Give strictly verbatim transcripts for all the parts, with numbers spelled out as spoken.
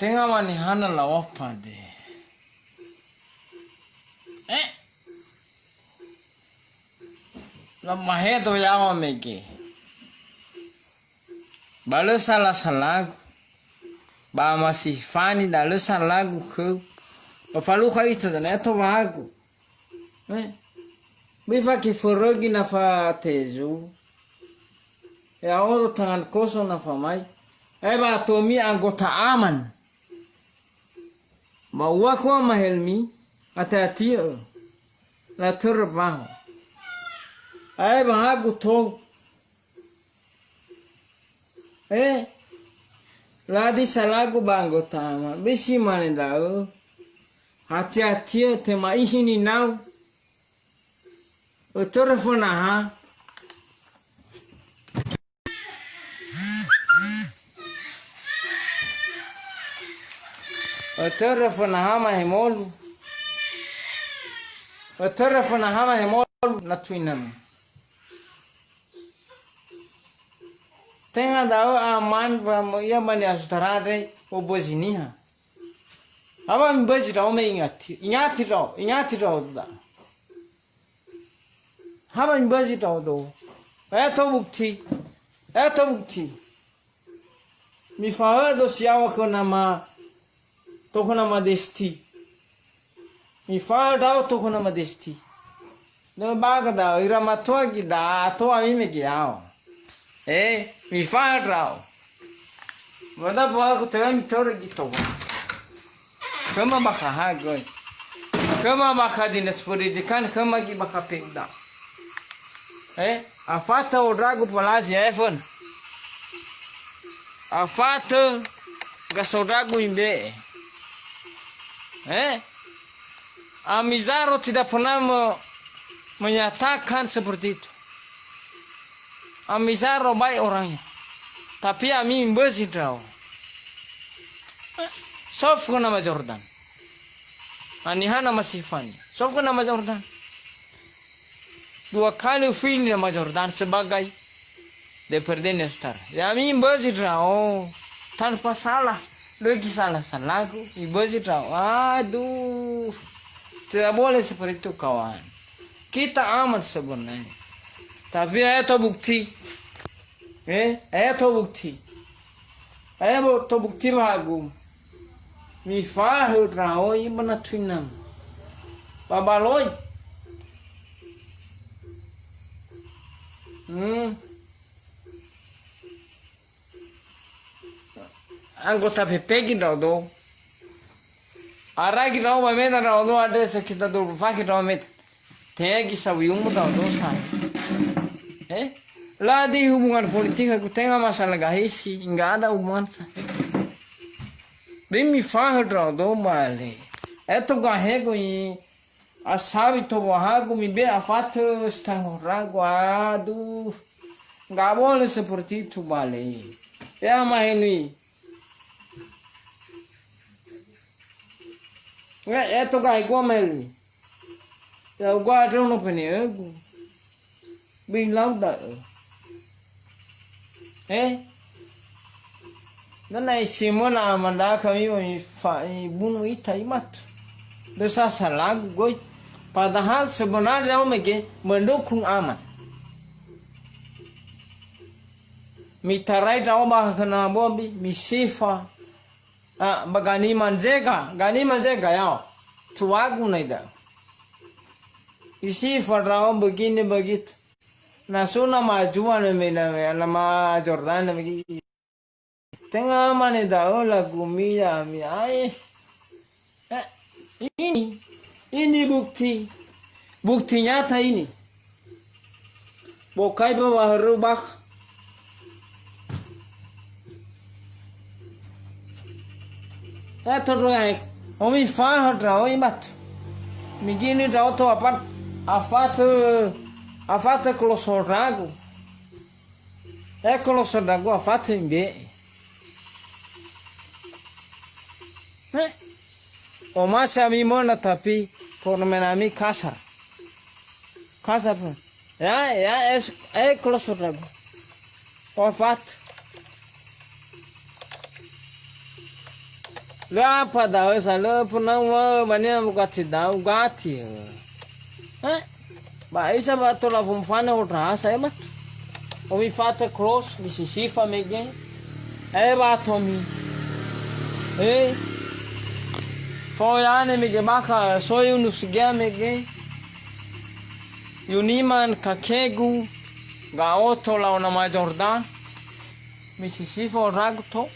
Tenga mane hana lawa pade. Eh. La mahedo yawa mege. Ba lö sala-salagu. Ba masifani da lö salagu khöu. Ba falukha ita da na eto wagu. Eh. Böi fakiförögi na fatezu. Ya'odo tangan kosong na famai. Eh, ba tomi anggota aman. Ba ua khöu ama Helmi, hati-hati'ö. Latörö mbaho. Ae ba hagu tou. Eh, ladi salagu ba anggota ama. Bisi mane da'ö. Hati-hati'ö, tema ihi ninau. Ötörö fönaha. Ötörö fönaha mahemolu. Ötörö fönaha mahemolu na tuinami. Tenga da'ö aman wa mo ia mane asutara andre obözi niha. Aba mibözi ndra'o me ingati, ingati ndra'o, ingati ndra'o da. Haba mibözi ndra'odo. Eto bukti. Eto bukti. Mifahödo siawa khö nama, to khö nama Desti. Mifahö ndra'o to khö nama Desti. Lö baga da, ira matua gi da, ato ami mege yao. Eh, mifahö ndra'o. Wada bawa ku tewe mitore gitu. Khöma bakha ha göi. Khöma bakha dinas pendidikan, khöma gi bakha Pemda. Eh, afatö odragu palazi efön. Afatö gasodragu imbe'e. Eh? Ami Zaro tidak pernah me-, menyatakan seperti itu. Ami Zaro baik orangnya. Tapi ami mibözi ndra'o. Sofu nama Jordan. Anihana masifani. Sofu nama Jordan. Dua kali ufini nama Jordan sebagai D P R D-nya, saudara. Ya, mibözi ndra'o. Tanpa salah. Lagi salah-salahku. Mibözi ndra'o. Aduh. Tidak boleh seperti itu, kawan. Kita aman sebenarnya. Tapi ayo to bukti. Eh, ayo to bukti. Ayo bo-, to bukti ba hagu. Mifahö ndra'o ba na tuinami. Babaloi. Hmm. Anggota P P gi ndra'odo. Aragi ndra'o ba meta ndra'odo andre sekitar dua puluh fakhe ndra'o meta. Tenga gi sawiumu ndra'odo sa. Eh? Ladi hubungan politik aku tenga masalah gahisi, enggak ada hubungan sa. Böi mifahö ndra'odo bale. Eto gahegu i asawi to wahagu mibe afatö setanggung ragu. Aduh. Enggak boleh seperti itu bale. Ya, Ama Helmi. Eh, eh, to gahe gua melu. Ya, gua ada no pene egu. Böi lau da'ö. Eh? Na na isi möna aman da'a kami, mi fa-, mi bunu ita imatu. Lö sasa lagu göi. Padahal sebenarnya omege mendukung aman. Mitarai ndra'o ba khöna bobi, misifa. Ah, ba Ganiman Zega, Ganiman Zega, yao. Tuagu naida. Isi fa ndra'o begini begitu. Na so na majua na me-, na me-, na ma Jordan na megi. Tenga mane da'ö lagumi ya'ami, ae. Eh, ini, ini bukti. Bukti nyata ini. Bokai ba wahörö bakha. Eh, tondrongai. Omi faha ndra'o imatu. Migini ndra'o to apan. Afatö, afatö koloso ndra'agu. Eh, koloso ndra'agu afatö imbe'e. Eh, omasi ami möna tapi permainan ami kasar. Kasar, Pak. Ya, ya, es-, eh, koloso ndra'agu. Wafat. Lö apa da'ö sa lö pernah wa bania mugati da'ö, ugati. Eh? Ba isa ba tola fumfane hodrasa ya matu. Omi fata cross, mi sisifa mege. Eh, ba tomi. Eh? Foyane mege maka soyu nusugea mege. Yuniman kakegu, ga'oto laona ma Jordan. Mi sisifa hodragu to.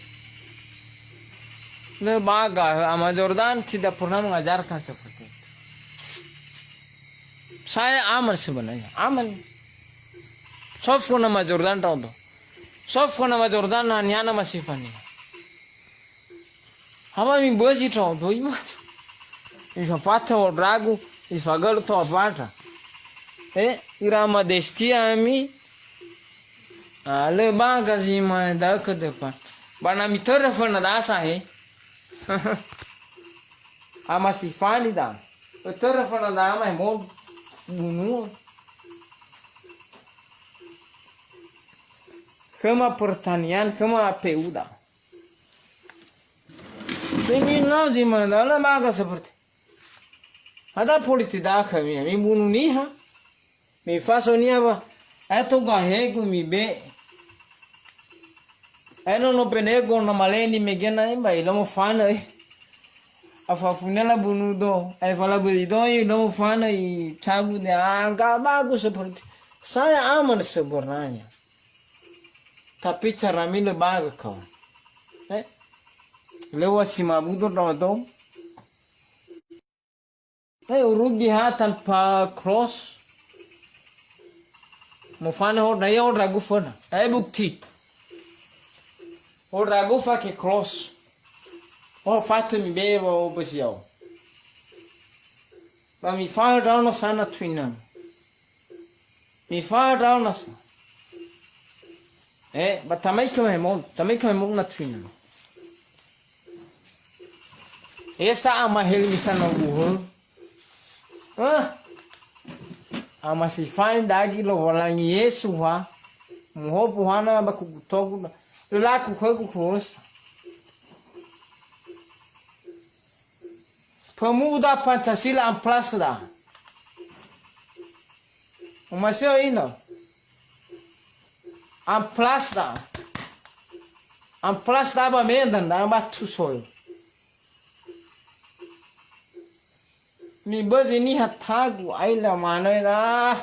Lö baga, Ama Jordan tidak pernah mengajarkan seperti itu. Saya aman sebenarnya, aman. Sofu nama Jordan raodo. Sofu nama Jordan, haniha nama sifania. Hama mi bösi raodo, imat. Ifafata hodragu, ifagölu to afata. Eh, ira ama destia ami, Ah, lö baga zi mane da'ö ke depan. Ba na mitörö föna dasa he. Ama sifani da. Ötörö föna da ama he mo bunu. Khöma pertanian, khöma A P U da. Ini nau zi mane da'ö lö baga seperti. Ada politik da khömi, mi bunu niha. Mifaso niha ba, ae to gahegu mibe'e. Ae nono penegu na maleni megena, eh, ba ilomo fana, eh. Afafunela bunu do, ae fala beri do, eh, ilomo fana, icabu de, ah, nggak bagus seperti. Saya aman sebenarnya. Tapi cara mi lö baga, kawan. Eh, lewat si mabudo do. Te urugi ha tanpa cross. Mofane ho, na ia hodragu föna. Eh, bukti. Hodragu fake cross. Oh, fatu mibe'e wa obösi ya'o. Ba mifaö ndraono sana tuinam. Mifaö ndraono sa. Eh, ba tamai kememo, tamai kememo na tuinam. Esa ama heli misana uhe. Eh. Ama sifani dagi Lowalangi Yesu ha. Muhopu hana ba kugutogu. Lelaku khögu kuosa. Pemuda Pancasila amplas da. Umasio ino. Amplas da. Amplas da ba Medan da ba Tusol. Mibözi niha tagu, aila manö da.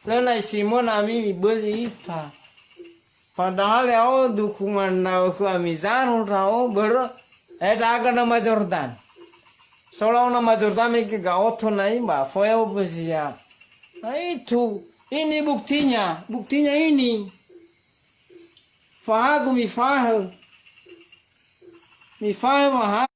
Lö na isimöna ami mibözi ita. Padahal ya'o dukungan ndra'o khö ami zaro ndra'o börö, eh, daga nama Jordan. Solau nama Jordan mege ga'oto nai ba foya obözi ya. Nah itu, ini buktinya, buktinya ini. Fahagu mifahaö. Mifahaö waha-,